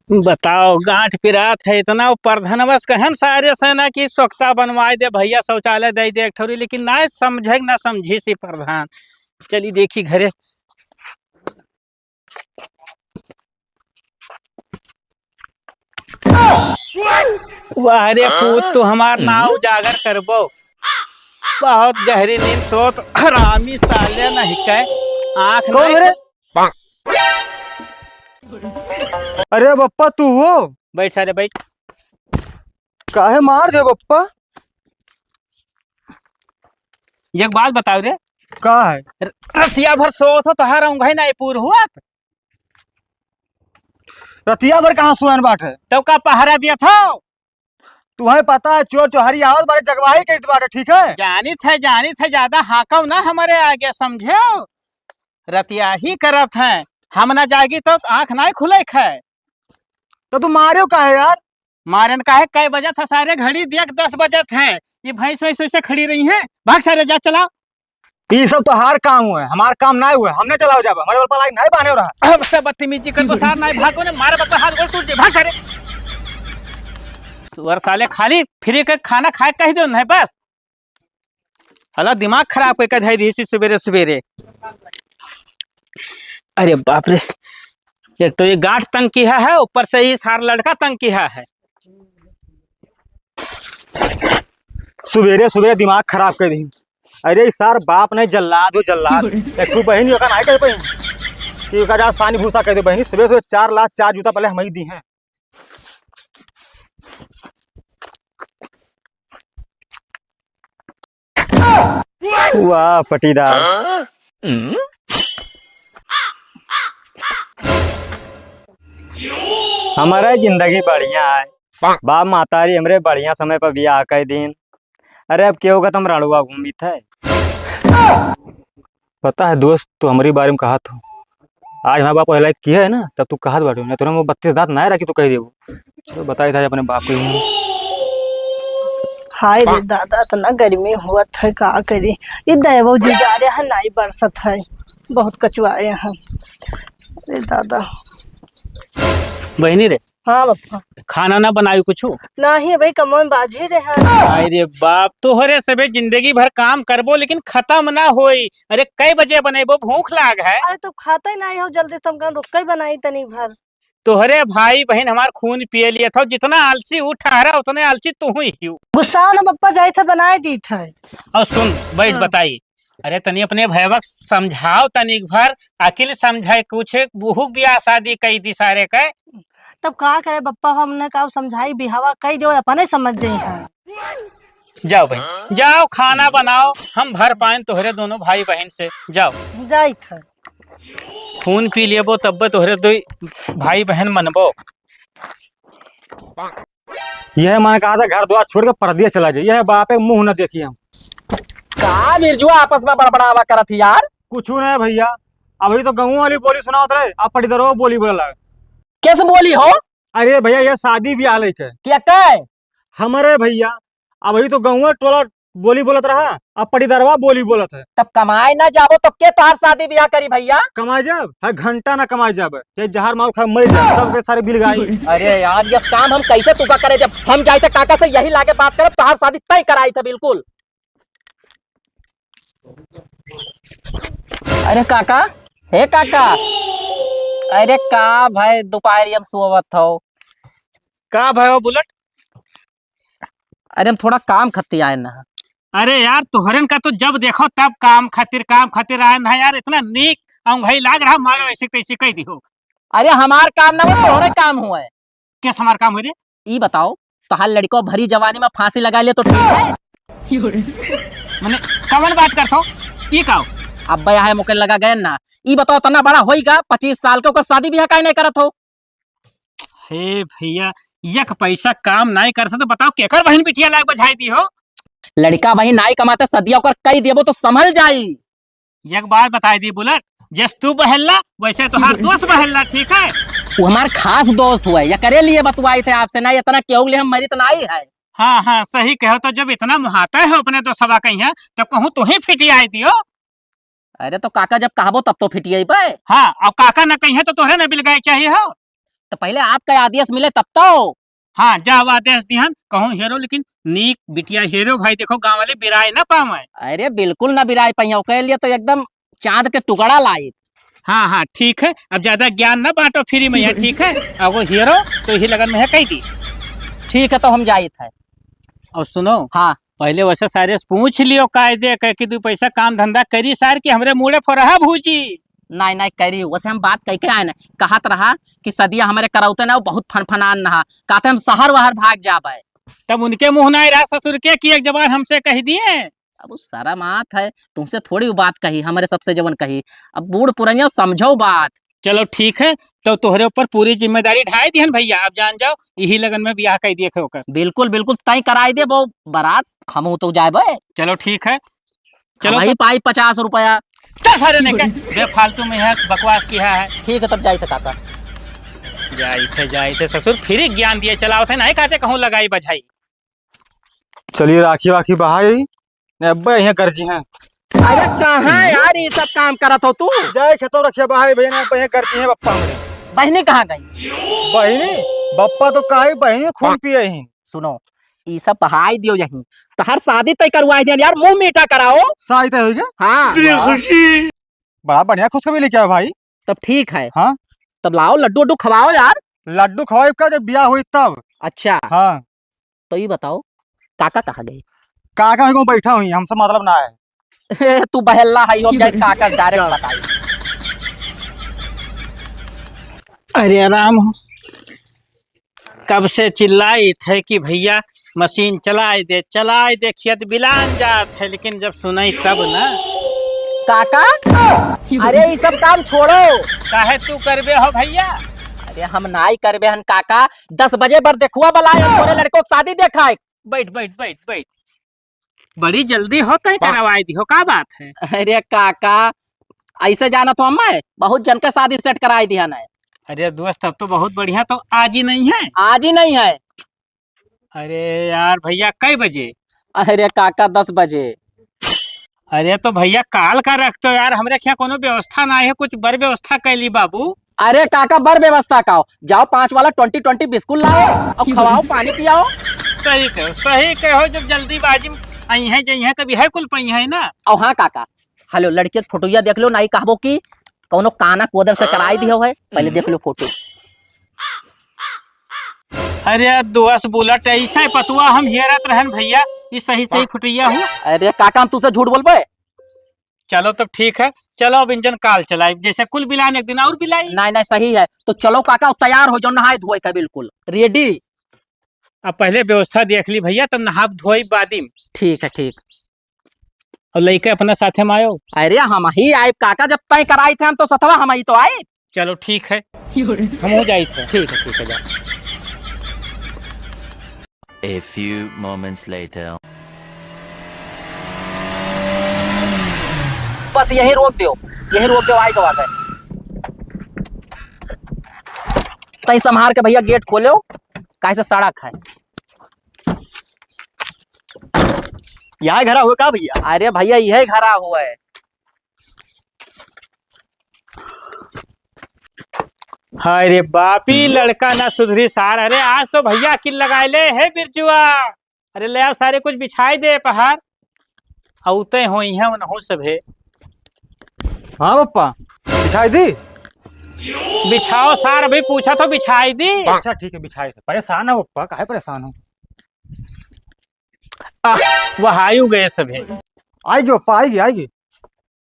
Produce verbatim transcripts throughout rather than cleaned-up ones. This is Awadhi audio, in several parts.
बताओ, गांठ पिरात है इतना, वो प्रधानवा से कहन सारे सेना की सोखता बनवाए दे भैया, शौचालय दे दे एक ठौरी, लेकिन ना समझे, ना समझी सी प्रधान। चली देखी घरे। वाह रे पूत, तू हमार नाव उजागर करबो। बहुत गहरी नींद सोत, हरामी साले नहीं के आँख कौन नहीं रे? अरे बप्पा, तू हो? बैठ सारे, बैठ। काहे मार दे बप्पा? एक बात बताओ रे। का है? र-, रतिया भर सोत हो, तोहार ऊँघई नाई पूर हुआ? रतिया भर कहाँ सोएन बाटे? तब का पहरा दिया था? तुहैं पता है, चोर चोहरी आवत बाटे, जगवाही करित बाटे, ठीक है? जानित है, जानित है, ज्यादा हाँकव ना हमरे आगे, समझेव? रतियाही करत हैं, हम ना जागी तो आँख नाई खुलैक है। तो तू मारेव काहे यार? मारेन काहे, कै बजत है सारे, घड़ी देख, दस बजत है, ये भैंस वैंस वैसे खड़ी रही हैं, भाग सारे, जा चला। ई सब तोहार काम हुए, हमार काम नाई हुए, हमने चलाओ जाबा, हमारे बल पर लाइक नाई बांधे रहा। अब से बदतमीजी कर बसार नाई भागो ने, मारे बप्पा हाथ गोड़ टूट जाए, भाग सारे। सुअर साले, खाली फ्री के खाना खाए कह दो नहीं बस। हला दिमाग खराब करके धई दी सुबेरे सुबेरे। अरे बाप रे, एक तो ये गांठ तंग किहा है, ऊपर से ये सार लड़का तंग किहा है। सुबेरे सुबेरे दिमाग खराब कर दी। अरे ई सार बाप नहीं, जल्लाद हो जल्लाद। एक ठो बहिन ओका नहीं कह पाई कि ओका जा सानी भूसा कह दे बहिनी। सुबह सुबह चार लात चार जूता पहले हम ही दी हैं। वाह पटीदार। हमारा जिंदगी बढ़िया है, बाप मातारी हमरे बढ़िया समय पर बियाह कर दीन। अरे अब केहू का तुम रणुआ घूमित है। पता है दोस्त, तू हमरी बारे में कहत हो, आज हमारे बाप को हिलाइत किया है ना, तब तू कहत बाटे ना, तोरा में बत्तीस दांत ना रखी, तू कह देबो। चलो बताई था अपने बाप को ही। हाय रे दादा, इतना गर्मी हुआ था, का करी। ये दैवो जी जा रहे हैं, नाई बरसत है, बहुत कचुआए हैं। अरे दादा। बहिनी रे, हाँ बप्पा। खाना ना बनाई कुछ? नाही भाई, कमवा में बाझे रहे हैं। अरे बाप, तोहरे सबे जिंदगी भर काम करबो लेकिन खत्म ना होई। अरे कै बजे बनेबो, भूख लाग है। अरे तू खाता ही नाही हो, जल्दी से हम कहन रुक के बनाई तनी भर। तोहरे भाई बहिन हमार खून पिए लिए था, जितना आलसी ऊ ठहरा उतने आलसी तू ही हो। गुस्सा ना बप्पा, जाई था बनाए दी था। और सुन, बैठ हाँ। बताई, अरे तनी अपने भैया के समझाओ तनिक भर, अकिल समझाए कुछ, बहू के बियाह शादी कई दी सारे के। तब का करे बप्पा, हमने का समझाई, बिहावा कई दो, अपने समझ जाई है। जाओ भाई, जाओ खाना बनाओ, हम भर पाएन तोहरे दोनों भाई बहिन से, जाओ। जाइत है। खून पी लेबो तब तोहरे दो भाई बहिन मनबो। यह मन कहा था घर द्वार छोड़ के परदेस चला जाए, यह बाप एक मुंह न देखी हम। का बिरजुआ आपस में बड़बड़ावा करत ही यार? कुछ नहीं भैया, अभी तो गाँव वाली बोली सुनावत रहे, अब पटीदारवा बोली बोले लगा। कैसे बोली हो? अरे भैया, ये शादी ब्याह लेके। क्या कहे? हमरे भैया, अभी तो गाँव टोला बोली बोलत रहा, अब पटीदारवा बोली बोलत है। तब कमाए ना जाबो, तब के तोहार शादी ब्याह करी भैया? कमाए जाब? है घंटा ना कमाए जाब, चाहे जहर मार खा मर जाब, सबके सारे बिल गाई। अरे यार, ये काम हम कैसे तुका करे, जब हम जाए थे काका से यही लागे बात करब, तोहार शादी तय कराई थे बिल्कुल। अरे काका, हे काका, अरे का भाई दोपहरिया में सोवत हो? का भाई वो बुलेट? अरे हम थोड़ा काम खत्ती आए ना। अरे यार, तोहरन का तो जब देखो तब काम खातिर, काम खातिर आए ना यार, इतना नीक अंगई लाग रहा, मारो ऐसे तैसे कह दियो। अरे हमार काम ना हो, तोहरे काम हुआ है। कैसे हमार काम हो रे? ई बताओ, तोहार लड़को भरी जवानी में फांसी लगा ले तो ठीक है? मने कवन बात करत हो? ई का हो? अब बया है मुके लगा गए ना। ई बताओ, तना बड़ा होइगा, पच्चीस साल के, ओकर शादी ब्याह काहे नहीं करत हो? हे भैया, एक पैसा काम नाई करत हो तो बताओ केकर बहिन बिटिया लायक बझाई दी हो? लड़का बहिन नाई कमाते सदिया ओकर कई देबो तो संभल जाई। एक बात बताई दी बुलेट, जैस तू बहेलला वैसे तोहार दोस्त बहेलला, ठीक है? वो हमार खास दोस्त हुआ है, एकरे लिए बतवाई थे आपसे, ना इतना केहू ले हम मरित नाई है। हाँ हाँ, सही कहो, तो जब इतना मुहाते हो अपने दोस्तवा कहीं है तो कहूँ तू ही फिटियाई दियो। अरे तो काका जब कहबो तब तो फिटियाई पे। हाँ, और काका न कहीं है तो तोहरे न बिल गए चाहिए हो। पहिले आपका आदेश मिले तब तो। हाँ, जाओ आदेश दिहन, कहूँ हेरो, लेकिन नीक बिटिया हेरो भाई, देखो गाँव वाले बिराए ना पावे। अरे बिल्कुल ना बिराए पाइहैं, ओके लिए तो एकदम चाँद के टुकड़ा लाइब। हाँ, हाँ, ठीक है, अब ज्यादा ज्ञान ना बाँटो free में यहाँ, ठीक है? अगर हेरो तो यही लगन में है, कहि दी। ठीक है, तो हम जाइत है। और सुनो, हाँ। पहिले वैसे सारे से पूछ लियो कायदे के कि दुइ पैसा काम धंधा करी सार कि हमरे मूड़े फोरहा भूजी। नाहीं, नाहीं करी, वैसे हम बात कहि के आए ना, कहत रहा कि सदिया हमरे करौते ना, बहुत फनफनान नहा, कहते हम सहर वहर भाग जाबे। तब उनके मुँह नाहीं रहा ससुर के कि एक जबान हमसे कहि दिए। अब उ सरमात है, तुमसे थोड़ी उ बात कही, हमरे सबसे जवन कही। अब बूढ़ पुरनिया समझो बात। चलो ठीक है, तो तोहरे ऊपर पूरी जिम्मेदारी ढाई दिहन भइया, अब जान जाओ, यही लगन में बियाह कइ दिए ओकर। बिल्कुल, बिल्कुल, तय कराई देबो, बारात हमहू तो जाबे। चलो ठीक है, चलो हम ही तो पाई पचास रुपया। चल सारे ने के बेफालतू में है बकवास किहा है। ठीक है, तब जाइत है काका। जाइत है, जाइत है ससुर, फिर ज्ञान दिए चलावत है, नाहीं कहते कहूँ लगाई बझाई। चलिए राखी वाखी बहाई, ने अब्बे यहाँ गरजी हैं। अरे कहाँ यार ये सब काम करत हो तू? जाए खेतों रखिया बहाई भइया, ने अब्बे यहाँ गरजी हैं बप्पा हमरे। बहिनी कहाँ गई? बहिनी? बप्पा तो काहे बहिनी खून पिए ही। सुनो, ई सब बहाई दियो यहीं। तोहार शादी तय करवाई दिया यार, मुँह मीठा कराओ। शादी तय होई गया? हाँ। बड़ा बढ़िया खुशखबरी लेके आयो भाई। तब ठीक है। हाँ। तब लाओ लड्डू उड्डू खवाओ यार। लड्डू खवाई का जब बियाह होई तब। अच्छा। हाँ। तो ई बताओ, काका कहाँ गए? काका वहीं बैठा हुई, हमसे मतलब ना है। तू बहेल्ला है, हम जाए काका direct बताई। अरे राम हो, कब से चिल्लाइत है कि भइया मशीन चलाए दे, चलाए दे, खेत बिलान जात है, लेकिन जब सुनई तब ना। काका, अरे ई सब काम छोड़ो। काहे तू करबे हो भइया? अरे हम नाई करबे हन काका, दस बजे बर देखुआ बलाए, हम तोरे लड़को के शादी देखाए। बैठ, बैठ, बैठ, बैठ। बड़ी जल्दी हो, तय करवाए दिहो, का बात है? अरे काका, ऐसे जानत हो मैं, बहुत जन के शादी set कराए दिया ना। अरे दोस्त, तब तो बहुत बढ़िया, तो आज ही नहीं है? आज ही नहीं है। अरे यार भइया, कै बजे? अरे काका, दस बजे। अरे तो भइया, काल का रख दो यार, हमरे यहाँ कोनो व्यवस्था ना है, कुछ बर व्यवस्था कैली बाबू। अरे काका, बर व्यवस्था का हो? जाओ पाँच वाला twenty twenty बिस्कुट लाओ और खवाओ, पानी पियाओ। सही कहो, सही कहो, जब जल्दीबाजी में आई हैं, जई हैं, तब यह कुल पई हैं ना। और हाँ काका, हेलो, लड़के के फोटोया देख लो, नाई कहबो कि कौनो काना कोदर से कराई दियो है, पहले देख लो फोटो। अरे दोस्त बुलट, ऐसे पतुआ हम हेरत रहन भइया, ई सही सही खुटैया हो। अरे काका, हम तुझसे झूठ बोलबे? चलो तब ठीक है, चलो अब इंजन काल चलाई, जैसे कुल बिलान एक दिन और बिलाई। नहीं, नहीं, सही है, तो चलो काका, तैयार हो जाओ, नहाए धोए का बिल्कुल ready। अब पहले व्यवस्था देख ली भइया, तब नहाब धोई बादी में। ठीक है, ठीक। और लइके अपना साथे में आयो। अरे हम ही आइब काका, जब तय कराई थे हम तो सथवा हम ही तो आइब। चलो ठीक है, हम हो जाई थे। ठीक है, ठीक है, जा। A few moments later. बस यहीं रोक दियो, यहीं रोक दियो, आई गवा गए। तई संभार के भइया गेट खोलो, काहे से सड़क है। यहाँ घरा हुआ का भइया? अरे भइया, यही घरा हुआ है। हाय रे बापी, लड़का ना सुधरी सार। अरे आज तो भइया अकिल लगाए ले, हे बिरजुआ। अरे ले आओ सारे, कुछ बिछाई दे पहाड़। अउते होइहैं उनहू सभे। हाँ पप्पा, बिछाई दी? बिछाओ सार, अभी पूछा तो बिछाई दी। अच्छा ठीक है, बिछाई दी। परेशान हो पप्पा, काहे परेशान हो? आ, वह आयु गए सभे। आइगी पप्पा, आइगी, आइगी।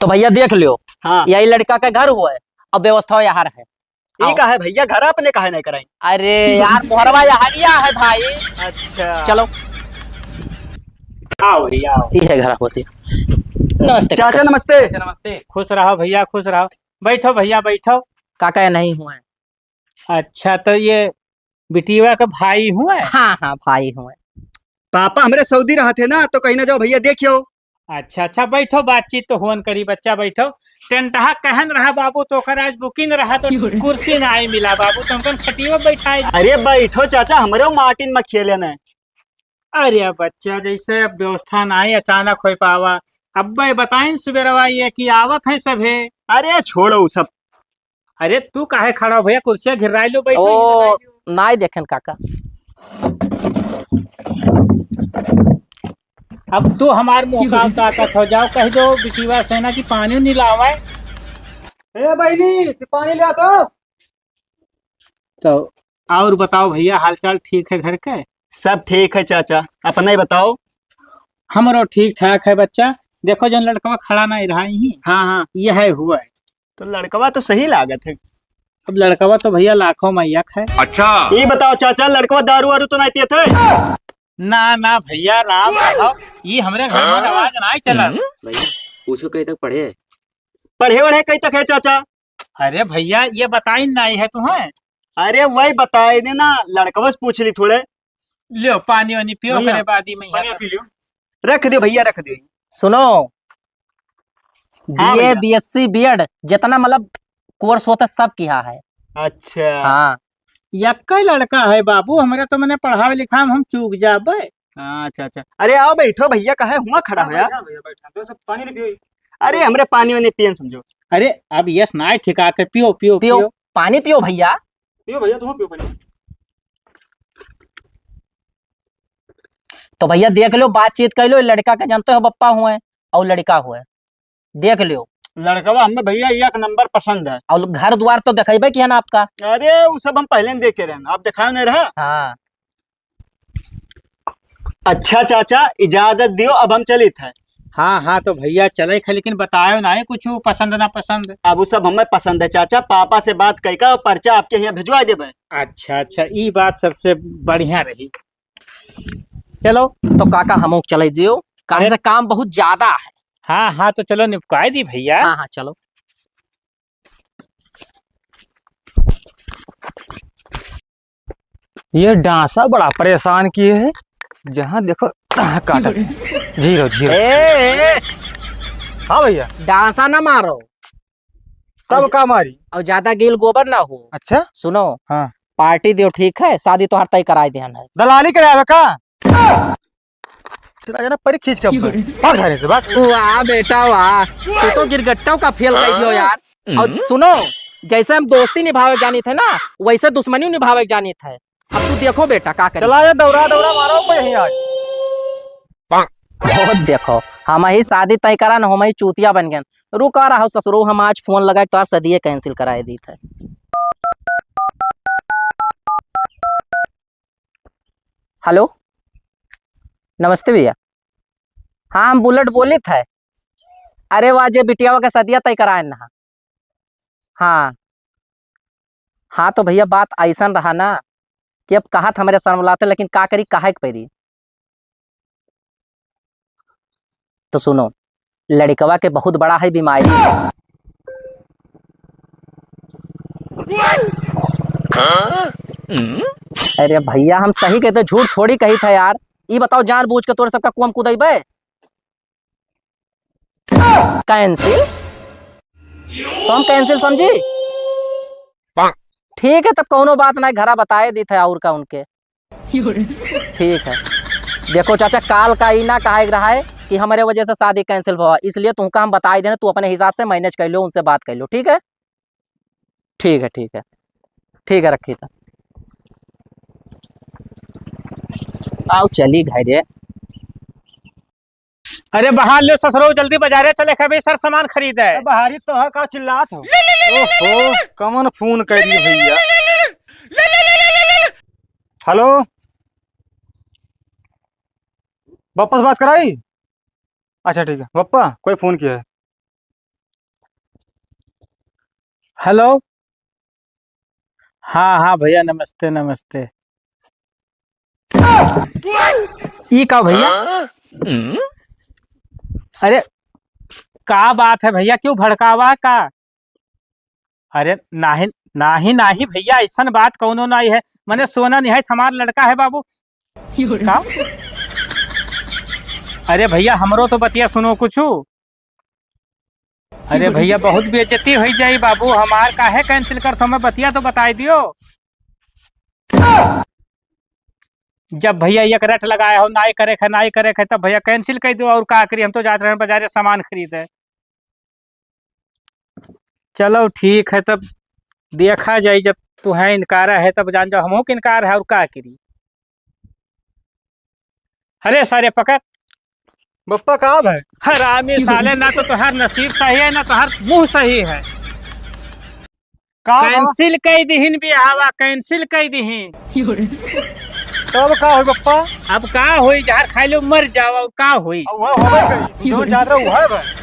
तो भइया देख लियो, हाँ। यही लड़का के घर हुआ है, अब व्यवस्था यहाँ है। ई का है भइया, घर अपने काहे नहीं कराई? अरे यार, मोहरवा यहरिया है भाई। अच्छा। चलो। आओ भइया, आओ। ई है घर होती। नमस्ते चाचा, काका। नमस्ते। चाचा, नमस्ते। खुश रहो भइया, खुश रहो। बैठो भइया, बैठो। काका, ये नहीं हुआ है। अच्छा, तो ये बिटिया के भाई हुए? हाँ, हाँ, भाई हुए। पापा हमरे सऊदी रहत है ना, तो कहीं ना जाओ भइया, देखियो। अच्छा, अच्छा, बैठो, बातचीत तो होन करी, बच्चा बैठो। टेंटहा कहन रहा बाबू, तो ओकर आज booking रहा, तो कुर्सी ना आई मिला बाबू, तो हमकन खटियो बैठाए। अरे बैठो चाचा, हमरे मार्टिन में खेले न। अरे बच्चा, जैसे अब व्यवस्था ना आई, अचानक हो पावा। अब बताइन सुबेरवा ये कि आवत है सभे। अरे छोड़ो सब, अरे तू काहे खड़ा हो भैया, कुर्सिया घिराई लो, बैठो, ओ, लगाई लो। नाई देखेन काका। अब तू हमार मुंह का ताकत हो, जाओ कह दो बिटिया से ना कि पानी नहीं लावे। ए बहिनी, तू पानी ले आ तो। तो और बताओ भैया, हालचाल ठीक है घर के? सब ठीक है चाचा, अपना ही बताओ। हमरो ठीक ठाक है बच्चा। देखो जौन लड़कवा खड़ा नहीं रहा ही, हाँ, हाँ। यह हुआ है। तो लड़कवा तो सही लागत है। अब लड़कवा तो भैया लाखों में एक है। अच्छा। ये बताओ चाचा, लड़कवा दारू वारू तो नहीं पियत है? ना, ना भैया, राम रहो, ये हमरे घर में हाँ? रवाज नहीं चला। हम्म? भैया, पूछो कहीं तक पढ़े है? पढ़े वढ़े कहीं तक है चाचा? अरे भैया, ये बताई नहीं है तुम्हें? अरे वही बताए दे ना, लड़कवा से पूछ ली थोड़े। लियो पानी वानी पियो, भैया, ओकरे बाद ही मैं पानी यहाँ पी लियो। रख दियो भैया, रख दियो। सुनो, हाँ बीए, भैया। बीएससी, बीएड, जितना मतलब कोर्स होता है, सब किया है। अच्छा। हाँ। यक्का लड़का है बाबू, हमरे तो मने पढ़ावे लिखावे में हम चूक जाबे। हाँ, अच्छा, अच्छा। अरे आओ बैठो भैया, काहे हुआ खड़ा हो यार? हाँ, भैया, बैठा। तो सब पानी नहीं पियो। अरे हमरे पानी वानी पियन समझो। अरे अब यस ना ठिका के पियो, पियो, पियो। पियो। पानी पियो भैया। पियो भैया, तुम पियो पानी। तो भैया देख लो, बातचीत कर लो, लड़का के जानते हो बप्पा हुए और लड़का हुए, देख लो। लड़कवा हमें भैया एक नंबर पसंद है। और घर द्वार तो देखेबे किया ना आपका। अरे वो सब हम पहले ही देखे रहे, आप दिखाए नहीं रहा। हाँ। अच्छा चाचा, इजाजत दियो, अब हम चलित है। हाँ, हाँ, तो भैया चले खे, लेकिन बतायो ना है कुछ पसंद ना पसंद। अब वो सब हमें पसंद है चाचा, पापा से बात कइका और पर्चा आपके यहाँ भिजवा देबे। अच्छा, अच्छा, ई बात सबसे बढ़िया रही। चलो। तो काका हमहू चले दियो, काहे अरे से काम बहुत ज्यादा है। हाँ, हाँ, तो चलो निपकाए दी भैया। हाँ, हाँ, चलो। ये डांसा बड़ा परेशान किए है, जहाँ देखो तहाँ काटत है। जीरो, जीरो। ए, ए, हाँ भैया। डांसा ना मारो। तब और का मारी? और ज्यादा गील गोबर ना हो। अच्छा? सुनो। हाँ। पार्टी दियो, ठीक है, शादी तोहार तय कराए देहन है। दलाली करावे का? चला जाना परी खींच के ऊपर। भाग सारे से, भाग। वाह बेटा वाह, तू तो गिरगट्टों का फेल कर दियो यार। और हम्म। सुनो, जैसे हम दोस्ती निभावे जानित है ना, वैसे दुश्मनी निभावे जानित है। अब तू देखो बेटा का करे। चला जा, दौड़ा दौड़ा मारो कोई यहीं आज। बहुत देखो, हम ही शादी तय करा न, हम ही चूतिया बन गए। रुका रहो ससुरो, हम आज फोन लगा के तोहार सदिये cancel कराए दीत है। हेलो, नमस्ते भैया। हाँ, हम बुलेट बोलित है। अरे वाह, जे बिटियावा के सदिया तय कराए ना। हाँ, हाँ, तो भैया बात ऐसन रहा ना कि अब कहत हमरे शर्म लाते, लेकिन का करी, काहे के परी। तो सुनो, लड़कवा के बहुत बड़ा है बीमारी। अरे भैया, हम सही कहते, झूठ थोड़ी कही था यार। ई बताओ, जानबूझ के तोरे सबका कुआं में कूदेबे? Cancel? तो हम cancel समझी? ठीक है, तब कौनो बात ना, घरा बताए दी थे और का उनके। ठीक है, देखो चाचा, काल का ई ना कहा रहा है कि हमारे वजह से शादी cancel हुआ, इसलिए तुमका हम बताए देना, तू अपने हिसाब से manage कर लो, उनसे बात कर लो, ठीक है? ठीक है, ठीक है, ठीक है, रखी था। आओ चली घरे। अरे बहार ले ससुरो, जल्दी बाजारे चले, कभी सर सामान खरीदे। अरे बहारी तो है, का चिल्लात हो? ओहो, कमन फोन करी भैया। हेलो, बप्पा से बात कराई? अच्छा ठीक है बप्पा, कोई फोन किया है। हेलो, हाँ, हाँ भैया, नमस्ते, नमस्ते। ई का भैया? अरे, का बात है भैया, क्यों भड़कावा का? अरे, नाहीं, नाहीं, नाहीं भैया, ऐसन बात कौनो नाहीं है। मने सोना नहीं है, हमार लड़का है बाबू। का? अरे भैया, हमरो तो बतिया सुनो कुछ। अरे भैया, बहुत बेइज्जती होइ जाई बाबू, हमार काहे cancel करत हो, मैं बतिया तो बताई दियो। जब भैया एक रट लगाए हो, नाई करे है, नाई करे है, तब भैया cancel कर दो, और का करी, हम तो जात रहे बाजारे सामान खरीदे। चलो ठीक है, तब देखा जाई, जब तुहें इनकारा है तब जान जाओ हमहू के इनकार है, और का करी। अरे सारे पकड़। बप्पा का भय? हरामी साले, ना तो तोहार नसीब सही है, ना तोहार मुंह सही है। का बा? Cancel कई दिहिन बियाहवा, cancel कई दिहिन। तब का होई बप्पा? अब का होई, जहर खाई लो मर जाओ, और का होई? अब वह होबे करी, जो जान रहा वह है।